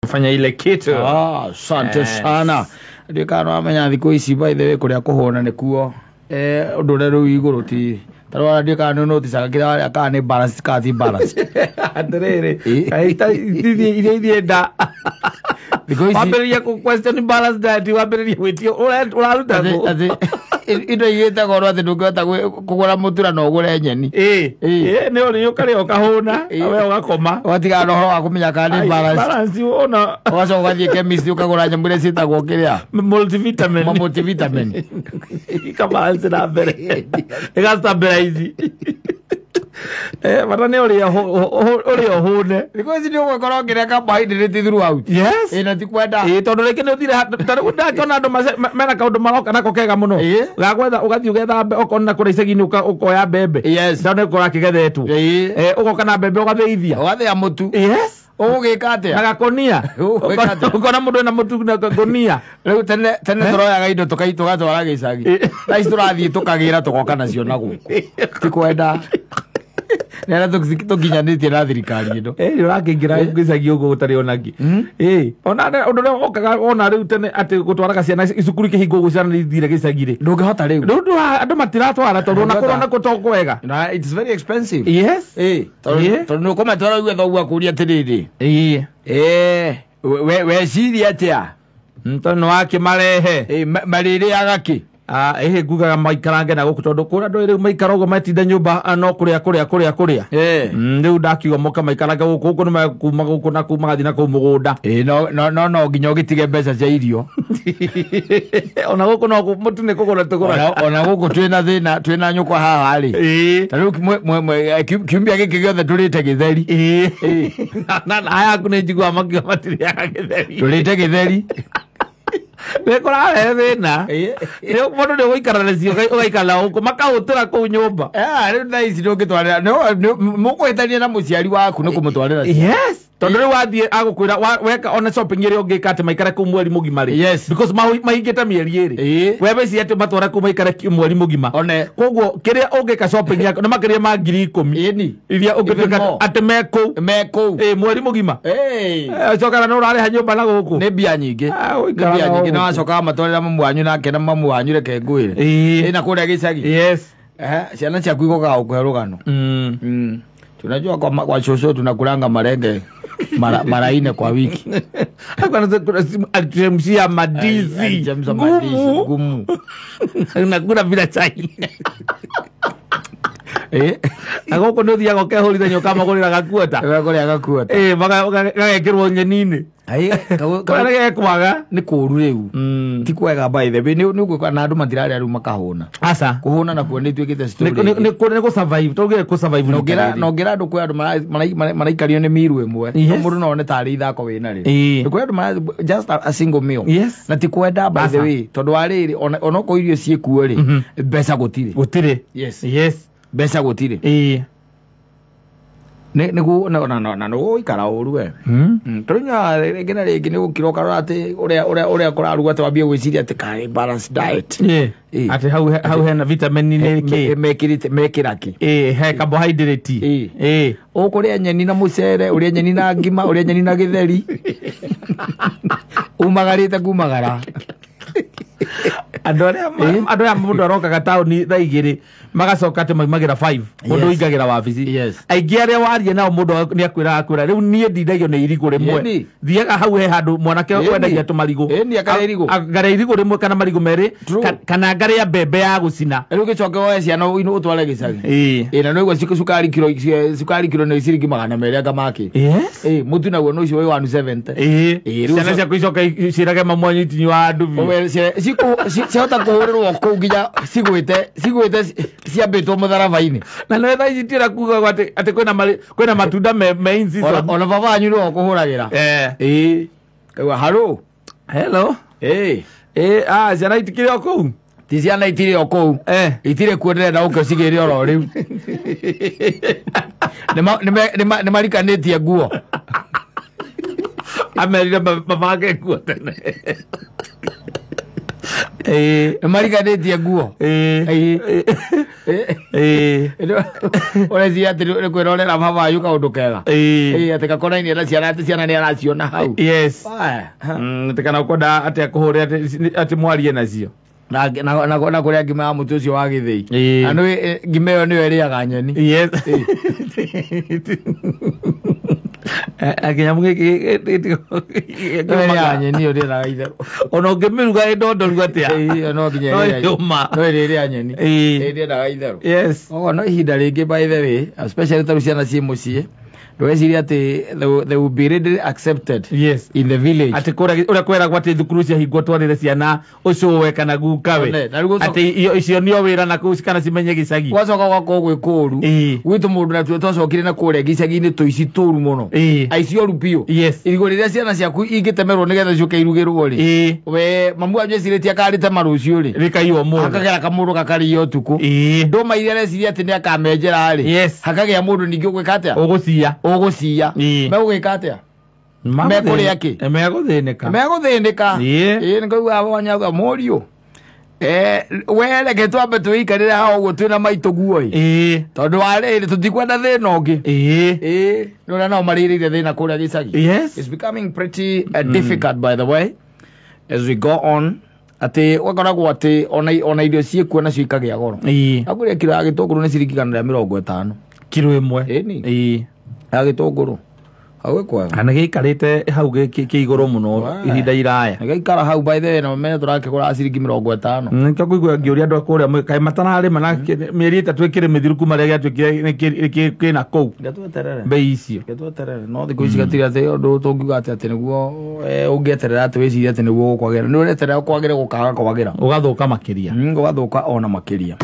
Fanya ile kitu. Asante sana. Ndikano amenya thikũ ici by the way kũrĩa kũhũna nĩkuo ũndũ ũrĩa rĩu igũrũ ti tarora ndikano no ticaga kĩrĩa kana nĩ balance kana ti balance. Atĩrĩrĩ kaita iria ithienda thikũ ici wambĩrĩria kũ question balance diet wambĩrĩria gwĩtio ũraruta kũ atĩ indo igĩte goro atĩ ndũngĩhota kũgũra mũtura no ũgũre nyeni. Nĩ ũrĩ ũkarĩa ũkahũna we ũgakoma ũgatigana na ũhoro wa kũmenya kana nĩ balance. Balance ona ũgacoka ũgathiĩ chemist ũkagũra nyamũ iria ciĩtagwo kĩrĩa multivitamin. Multivitamin ikabalance na mbere ĩgastabilize. Bata nĩ ũrĩa ũhũne. Thikũ ici nĩ ũgũkorwo ũkĩrĩa carbohydrate throughout. Yes. Na ti kwenda. Tondũ rĩngĩ nĩ ũthire ta rĩu ndakĩona andũ mena kaũndũ maroka nako kega mũno. Gagwetha ũgathiĩ ũgetha okorwo na kũrĩa icagi-inĩ ũkoya mbembe. Yes. Tondũ nĩ ũkora kĩgethetwo. Ũgoka na mbembe ũgathĩithia. Ũgathĩa mũtu. Yes. Ũgũgĩka atĩa? Na gakonia. Ũkona mũndũ ena mũtu na gakonia. Rĩu tene tũroyaga indo tũgatwara gĩcagi. Thaa ici tũrathiĩ tũkagĩra tũgoka nacio na gũkũ. Ti kwenda. Nĩ arĩa tũkinyanĩtie na thirikari ĩno. Ũrakĩingĩra gĩcagi ũguo gũtarĩ ona kĩ. Ona ũndũ ũrĩa wokaga wona rĩu tene atĩ gũtwaraga ciana cukuru ikĩhingwo ũguo ciana nĩithire gĩcagi rĩ. Ndũngĩhota rĩu. Rĩu andũ matiratwara tondũ ona kũrona kũ to kwega. Na it's very expensive. Yes. Tondũ nĩ ũkũmatwara ũigue thoguo akũria atĩrĩrĩ. Weciria atĩa? Tondũ nĩwakĩmarehe. Marĩrĩaga kĩ? Ĩhĩ ngugaga maikarange na gũkũ tondũ kũrĩa andũ rĩu maikara ũguo metinda nyũmba no kũrĩa kũrĩa kũrĩa kũrĩa. Rĩu ndakiuga moka maikarange gũkũ gũkũ nĩ mekuma gũkũ na kũu magathiĩ na kũu mũgũnda. No no nginya ũgĩtige mbeca cia irio. Ona gũkũ no mũtu nĩ kũgũra tũgũraga. Ona gũkũ twĩna thĩna twĩna nyũkwa haha rĩ. Ta rĩu kiumia gĩkĩ gĩothe tũrĩte gĩtheri. Na aya aku nĩ njiguaga makiuga matirĩaga gĩtheri. Tũrĩte gĩtheri. Nĩ kũrarehe thĩna. Mũndũ nĩ ũgũikara nacio ũgaikara gũkũ makahũtĩra kũu nyũmba. Rĩu thaa ici ndũngĩtwarĩra mũkũhĩtania na mũciari waku nĩ kũmũtwarĩra. Yes. Tondũ rĩu wathiĩ agũkwĩra weka ona shopping ĩrĩa ũngĩka atĩ maikare kũu mweri mũgima rĩ. Yes. Because mahingĩte mĩeri ĩrĩ. We weciria atĩ matware kũu maikare mweri mũgima. Koguo kĩrĩa ũngĩka shopping yaku nĩ makĩria ma 10,000. Iria ũngĩtuĩka atĩ me kũu. Me kũu. Mweri mũgima. Cokana nĩ ũrarĩha nyũmba na gũkũ. Nĩ mbia nyingĩ. Nĩ mbia nyingĩ na wacokaga matwarĩra mamu wanyu nake na mamu wanyu reke ngwĩre. Na kũrĩa gĩcagi. Yes. Ciana ciaku igokaga gũkũhe rũgano. Tunajua kwa shosho tunakulanga marenge mara 4 kwa wiki. Alichemshia madizi. Alichemsha madizi ngumu. Nakula bila chai. Na gũkũ nĩ ũthiaga ũkehũrithania ũkamagũrĩra gakuota. Ũkagũrĩra gakuota. Gagekĩrwo nyeni-inĩ. Kũrĩa gekwaga. Nĩ kũũru rĩu. Ti kwega by the way nĩ ũgwĩka na andũ matirarĩa rĩu makahũna. Aca. Kũhũna nakuo nĩ ituĩkĩte story. Nĩ kũ survive tũgire kũ survive. No ngĩra andũ kwĩ andũ maraikario nĩ miru ĩmwe. No mũndũ no one tarĩ ithako wĩna rĩ. Nĩ kwĩ andũ just a single meal. Yes. Na ti kwenda by the way tondũ wa rĩrĩ onokorwo irio ciĩkuo rĩ mbeca gũtirĩ. Gũtirĩ. Yes. Yes. Mbeca gũtirĩ. Nĩguo na nĩgũikara ũru we. Tondũ rĩngĩ na rĩngĩ nĩ gũkira ũkarora atĩ ũrĩa kũrarugwo atĩ wambie gwĩciria atĩ kaĩ balance diet. Atĩ hau hena vitamin nĩ kĩ? Mekĩrĩte mekĩra kĩ? He carbohydrate. Ũkũrĩa nyeni na mũcere, ũrĩe nyeni na ngima, ũrĩe nyeni na gĩtheri. Umagarĩte kumagara. Andũ arĩa mũndũ arokaga taũni thaa 2 magacoka atĩ maumagĩra 5 mũndũ ũingagĩra wabici. Aingĩ arĩa waria nao mũndũ nĩ akwĩraga akwĩra rĩu niĩ ndindagio nĩ irigũ rĩmwe. Thiaga hau he handũ mwanake wendagia tũmarigũ. Akarĩa irigũ. Ngarĩa irigũ rĩmwe kana marigũ merĩ kana ngarĩa mbembe ya gũcina. Rĩu gĩcoke woe ciana ũtware gĩcagi. Na nĩũigua cukari kiro nĩ ciringi 200 anga makĩ. Mũtu naguo nĩ ũcio wĩ 170. Ciana ciaku icoke ciĩrage mamu wanyu itinyuaga ndubi. Ciahota kũhũrĩrwo kũu nginya cigwĩte ciambĩtwo mũtharaba-inĩ. Na nĩ thaa ici tiĩra kuga atĩ kwĩna matunda me in season. Ona baba wanyu nĩwe ũkũhũragĩra. Kaigua hello. Hello. Ciana itikĩrĩ o kũu? Ti ciana itirĩ o kũu. Itirĩ kuo ndĩrenda ũke ũcigĩre oro rĩu. Nĩ marikanĩtie nguo. Amerire mabange nguo tene. Nĩ mariganĩtie nguo. Ũreciria atĩ nĩ kwĩrorera baba wanyu kaũndũ kega. Atĩ gakonainie na ciana, atĩ ciana nĩ araciona hau. Yes. Atĩ kana ũkwenda atĩ akũhũre atĩ mwarie nacio. Na kũrĩa ngima ya mũtĩ ũcio wa gĩthĩi. Na nĩ ngima ĩyo nĩyo ĩrĩaga nyeni. Yes. Kĩnyamũ gĩkĩ ĩrĩaga nyeni ĩyo ndĩendaga itherũ. Ona ũngĩmĩruga ĩndondoru atĩa. No nginya no ĩrĩrĩa nyeni. Ndĩendaga itherũ. Yes. Koguo no ihinda rĩngĩ by the way, especially tarĩu ciana ciĩ mũciĩ, ndweciria atĩ they will be readily accepted. Yes. In the village. Atĩ ũrĩa kwĩragwo atĩ thukuru ciahingwo twarĩre ciana ũcũwe kana gukawe. Atĩ icio nĩo wĩra na kũu kana cimenye gĩcagi. Gwacoka gwakorwo gwĩ kũũru. Gwitũ mũndũ natuo twacokire na kũrĩa gĩcagi-inĩ tũici tũru mũno. Aici oru biũ. Yes. Irigũ rĩrĩa ciana ciaku ingĩtemerwo nĩgetha ciũke irugĩrwo rĩ. We mamu wanyu ecirĩtie akarĩtema rũciũ rĩ. Rĩkaiywo ũmũthĩ. Hakagera kamũndũ gakarĩo ũtukũ. Ndũma iria areciria atĩ nĩakamenjera rĩ. Yes. Hakagĩa mũndũ ningĩ ũgwĩka atĩa? Ũgũciya. Ũgũciya. Megũgĩka atĩa? Mekũrĩa kĩ? Megũthĩnĩka. Megũthĩnĩka. Ĩĩ nĩkũigua wanyauga mũriũ. We reke twambe twĩikarĩre haha ũguo twĩna maitũ guo ĩ. Tondũ wa rĩrĩ tũtikwenda thĩna ũngĩ. Ĩĩ nĩ ũrĩa nao marĩrĩire thĩna kũrĩa gĩcagi. Yes. It's becoming pretty difficult by the way as we go on. Atĩ ũgakoragwo atĩ ona irio ciĩkuo nacio ikagĩa goro. Akũrĩa kiro ya gĩtũngũrũ nĩ ciringi 150. Kiro ĩmwe. Ĩni. Ya gĩtũngũrũ. Hau kwega. Kana gĩikarĩte hau kĩ igũrũ mũno ihinda iraya. Gĩgaikara hau by the way na mene tũrakĩgũra ciringi 50. Nĩkĩo ngũigua ngĩũria andũ a kũrĩa kaĩ matararĩma na mĩeri 3 ĩkĩrĩ mĩthiru kuma rĩrĩa gĩatuĩkire kĩna kũu. Ngetweterere. Mbei icio. Ngetweterere. No thikũ ici gatirĩ atĩ ũndũ tũngiuga atĩ nĩguo ũngĩeterera atĩ wĩcirie atĩ nĩguo gũkwagĩra. Nĩ ũreterera kwagĩre gũkaga kwagĩra. Ũgathũka makĩria. Ũgathũka ona makĩria.